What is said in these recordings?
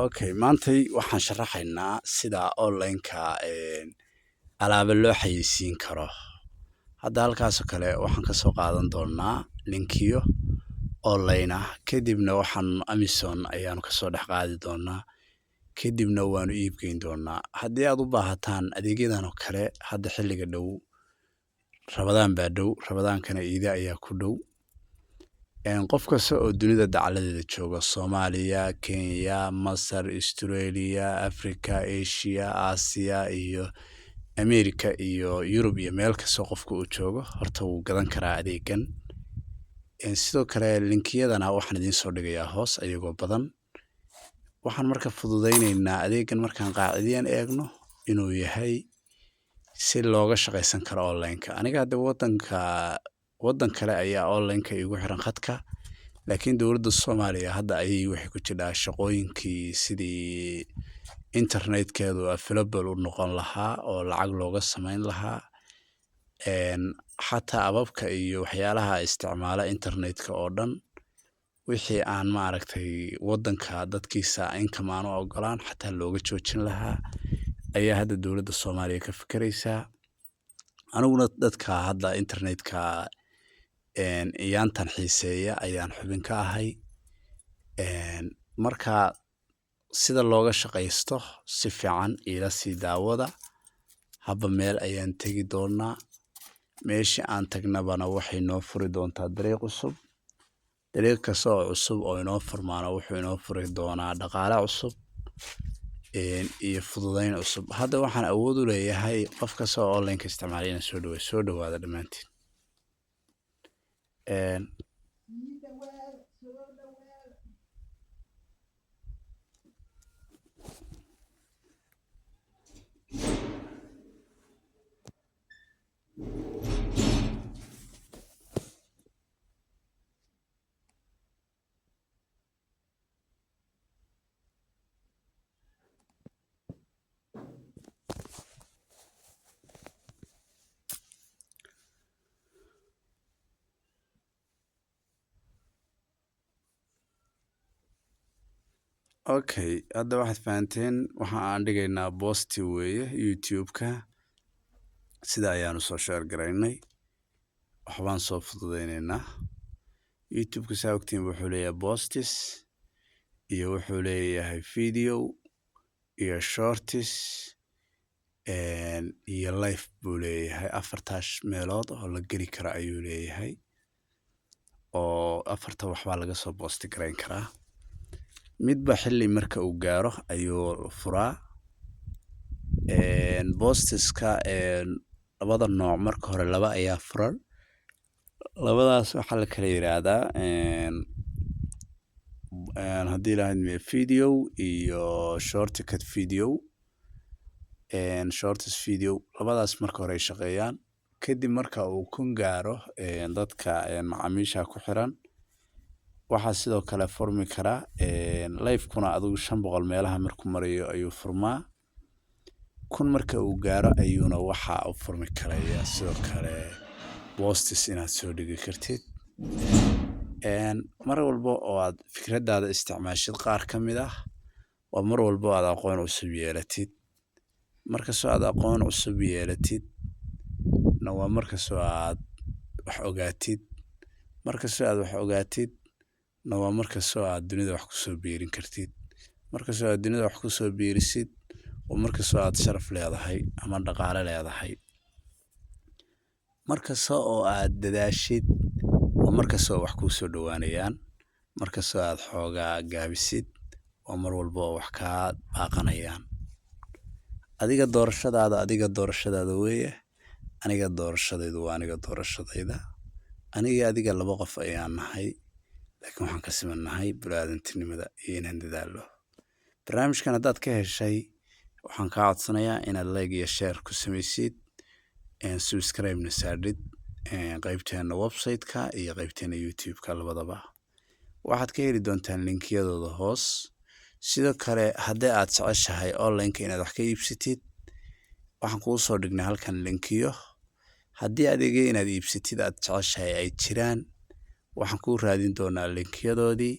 Okay, maantay waxaan sharaxaynaa sida online-ka alaaba loo xayeysiin karo. Hadda halkaasoo kale waxaan ka soo qaadan doonaa linkiyo online ah, kadibna waxaan Amazon ayaanu kasoo dhex qaadi doonaa, kadibna waanu iib geyn doonaa. Haddii aad u baahataan adeegyadan oo kale, hadda xilliga dhow Rabadaan baa dhow, Rabadaankana iida ayaa ku dhow. Qof kasta oo dunida dacaladeeda jooga, Soomaaliya, Kenya, Masar, Australia, Africa, Asia, Aasiya iyo America iyo Yurub iyo meel kastoo qofka uu joogo, horta wuu gadan karaa adeegan. Sidoo kale linkiyadana waxaan idiin soo dhigayaa hoos ayagoo badan. Waxaan marka fududaynaynaa adeegan markaan qaacidiyan eegno inuu yahay si looga shaqaysan karo online-ka. Aniga hadda waddan kale ayaa online-ka igu xiran khadka, laakiin dowladda Soomaaliya hadda ayay waxay ku jidhaa shaqooyinkii sidii internetkeedu available u noqon lahaa oo lacag looga samayn lahaa. Xataa ababka iyo waxyaalaha isticmaala internetka oo dhan, wixii aan maaragtay waddanka dadkiisa income aan u ogolaan xataa looga joojin lahaa ayaa hadda dowladda Soomaaliya ka fikiraysaa. Aniguna dadka hadda internetka iyaantan xiiseeya ayaan xubin ka ahay. Marka sida looga shaqaysto si fiican iila sii daawada. Haba meel ayaan tegi doonaa, meeshii aan tagnabana waxay noo furi doontaa dariiq cusub. Dariiq kasta oo cusub oo inoo furmaana wuxuu inoo furi doonaa dhaqaale cusub iyo fududayn cusub. Hadda waxaan awood u leeyahay qof kasta oo online-ka isticmaalaya inaan soo dhaweeyo. Soo dhawaada dhammaantiin. Okay, hadda waxaad fahanteen waxa aan dhigaynaa posti weeye YouTube-ka. Sida ayaanu soo share garaynay, waxbaan soo fududaynaynaa. YouTube-ka saa ogtiin wuxuu leeyahay posts iyo wuxuu leeyahay video iyo shorts iyo live buu leeyahay. Afartaas meelood oo la geli karo ayuu leeyahay, oo afarta waxbaa laga soo posti garayn karaa. Midba xilli marka uu gaaro ayuu furaa. Postiska labada nooc marka hore laba ayaa furan. Labadaas waxaa la kala yiraahdaa, haddii la video iyo shortcut video, shorts video. Labadaas marka hore ay shaqeeyaan. Kadib marka uu 1000 gaaro dadka macaamiisha ku xiran, waxaa sidoo kale furmi karaa live-kuna. Adigu 500 meelaha markuu marayo ayuu furmaa. 1000 marka uu gaaro ayuuna waxa u furmi karaya sidoo kale posts inaad soo dhigi kartid. Mar walba oo aad fikradaada isticmaashid qaar ka mid ah, waa mar walba oo aad aqoon cusub yeelatid. Markastoo aad aqoon cusub yeelatid na waa markastoo aad wax ogaatid. Markastoo aad wax ogaatid na waa markastoo aad dunida wax kusoo biirin kartid. Markastoo aad dunida wax kusoo biirisid waa markastoo aad sharaf leedahay ama dhaqaale leedahay. Markasta oo aad dadaashid waa markastoo wax kuu soo dhowaanayaan. Markastoo aad xoogaa gaabisid waa mar walba oo wax kaa baaqanayaan. Adiga doorashadaada, adiga doorashadaada weeye. Aniga doorashadaydu waa aniga doorashadayda. Aniga adiga laba qof ayaan nahay, laakiin waxaan ka simannahay bini'aadantinimada iyo inaan dadaalo. Barnaamijkan haddaad ka heshay, waxaan kaa codsanayaa inaad like iyo share ku samaysid, subscribe-na saadhid qaybteena website-ka iyo qaybteena YouTube-ka labadaba. Waxaad ka heli doontaan linkiyadooda hoos. Sidoo kale haddii aad jeceshahay online-ka inaad wax ka iibsatid, waxaan kuu soo dhignay halkan linkiyo. Haddii adeegyo inaad iibsatid aad jeceshahay ay jiraan, waxaan kuu raadin doonaa linkiyadoodii,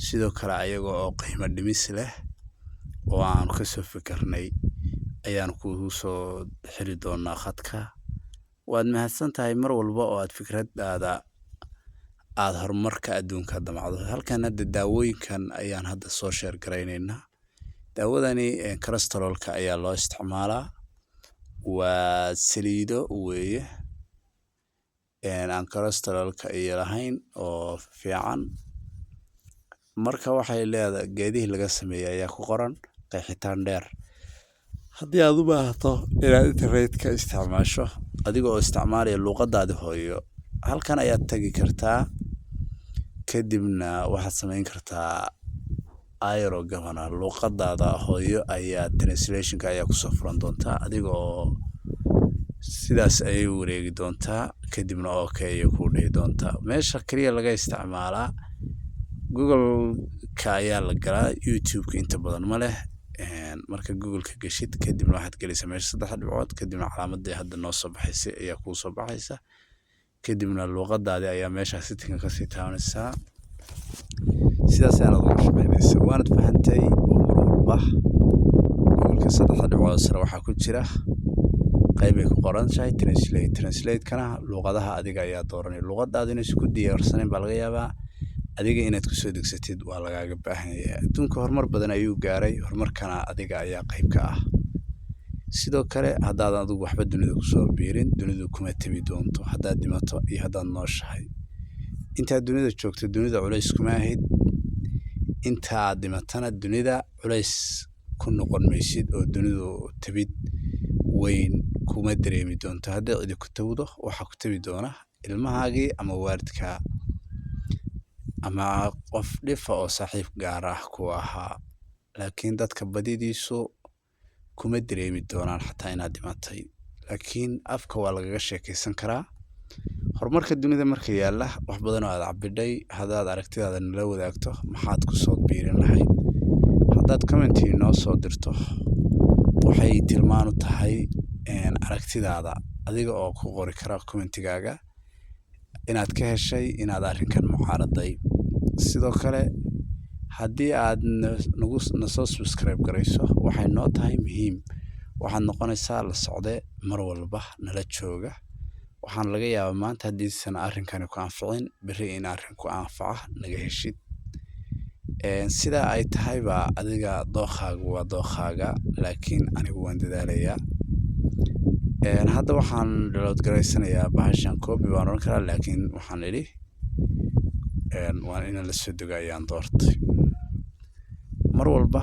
sidoo kale ayaga oo qiimo dhimis leh. Oo aanu kasoo fikirnay ayaanu kugu soo xiri doonaa khadka. Waad mahadsan tahay mar walba oo aad fikradaada aad horumarka adduunka damacdo. Halkan hadda daawooyinkan ayaan hadda soo share garaynaynaa. Daawadani cholesterolka ayaa loo isticmaalaa. Waa saliido weeye aan cholesterolka iyo lahayn oo fiican. Marka waxay leedahay geedihii laga sameeyey ayaa ku qoran qeexitaan dheer. Haddii aad u baahato inaad internetka isticmaasho adiga oo isticmaalaya luuqadaadi hooyo, halkan ayaad tagi kartaa, kadibna waxaad samayn kartaa ayro gabana luuqadaada hooyo ayaa translationka ayaa kusoo furan doontaa. Adiga oo sidaas ayay u wareegi doontaa, kadibna okay ayay kuu dhihi doontaa. Meesha kaliya laga isticmaalaa Google-ka ayaa la galaa, YouTube-ka inta badan ma leh. Marka Google-ka geshid, kadibna waxaad gelaysaa meesha saddex dhibcood, kadibna calaamadii hadda noo soo baxaysay ayaa kuu soo baxaysa, kadibna luuqadaadi ayaa meesha setting kasii taabanaysaa. Sidaas ayaad uga shaqeynaysaa. Waanad fahantay oo mar walba Google-ka saddexda dhibcood sare waxaa ku jira qayb ay ku qoran tahay translate. Translate-kana luuqadaha adiga ayaa dooranaya. Luuqadaada inaysan ku diyaarsanayn baa laga yaabaa, adiga inaad kusoo degsatid waa lagaaga baahan yahay. Adduunka horumar badan ayuu gaaray, horumarkana adiga ayaa qayb ka ah. Sidoo kale, haddaadan adigu waxba dunida kusoo biirin, dunidu kuma tabi doonto haddaad dhimato iyo haddaad nooshahay. Intaad dunida joogto dunida culays kuma ahid, intaad dhimatana dunida culays ku noqon maysid oo dunidu tabid weyn kuma dareemi doonto. Haddii cidi ku tawdo, waxaa ku tabi doona ilmahaagii ama waalidkaa ama qof dhifa oo saaxiib gaar ah ku ahaa, laakiin dadka badidiisu kuma dareemi doonaan xataa inaad dhimatay. Laakiin afka waa lagaga sheekaysan karaa. Horumarka dunida marka yaalla wax badan oo aad cabidhay, haddaad aragtidaada nala wadaagto, maxaad kusoo biirin lahayd? Haddaad comment noo soo dirto, waxay tilmaan u tahay aragtidaada, adiga oo ku qori kara commentigaaga inaad ka heshay, inaad arrinkan mucaaraday. Sidoo kale, haddii aad nagu nasoo subscribe garayso, waxay noo tahay muhiim. Waxaad noqonaysaa la socde mar walba nala jooga. Waxaan laga yaabaa maanta haddiisan arrinkani ku anficin, berri in arrin ku anfaca naga heshid. Sidaa ay tahayba, adiga dookhaagu waa dookhaaga, laakiin anigu waan dadaalayaa. Hadda waxaan download garaysanayaa bahashan. Copy baan oran karaa, laakiin waxaan idhi waa inaan la soo dego ayaan doortay. Mar walba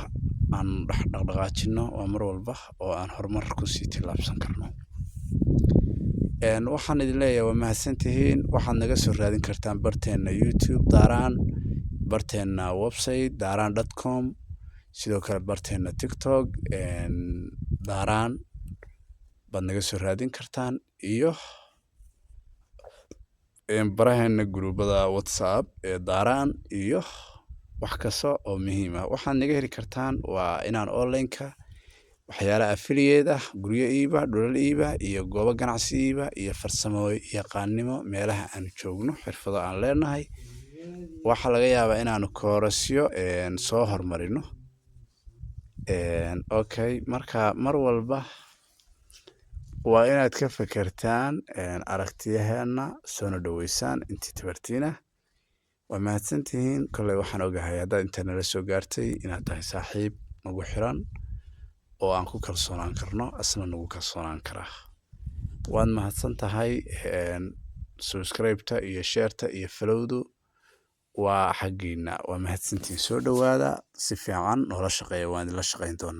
aan dhex dhaqdhaqaajino waa mar walba oo aan horumar kusii tillaabsan karno. Waxaan idin leeyahay waa mahadsantihiin. Waxaad naga soo raadin kartaan barteena YouTube Daaraan, barteena website daaraan.com, sidoo kale barteena TikTok Daaraan baad naga soo raadin kartaan, iyo baraheena guruubada WhatsApp ee Daaraan iyo wax kasta oo muhiim ah. Waxaad naga heli kartaan waa inaan online-ka waxyaalaha affiliate ah, guryo iiba, dhulal iiba iyo goobo ganacsi iiba iyo farsamo yaqaanimo meelaha aan joogno, xirfado aan leenahay. Waxaa laga yaabaa inaanu koorasyo soo horumarino. Okay, marka mar walba waa inaad ka fekertaan aragtiyaheena, soona dhaweysaan intii tabartiina. Waa mahadsantihiin. Kolley waxaan ogahay haddaad inta nala soo gaartay inaad tahay saaxiib nagu xiran oo aan ku kalsoonaan karno, asna nagu kalsoonaan karaa. Waad mahadsan tahay. Subscribe-ta iyo share-ta iyo follow-du waa xaggiina. Waa mahadsantihiin. Soo dhawaada, si fiican noola shaqeeya, waan idinla shaqeyn doonaa.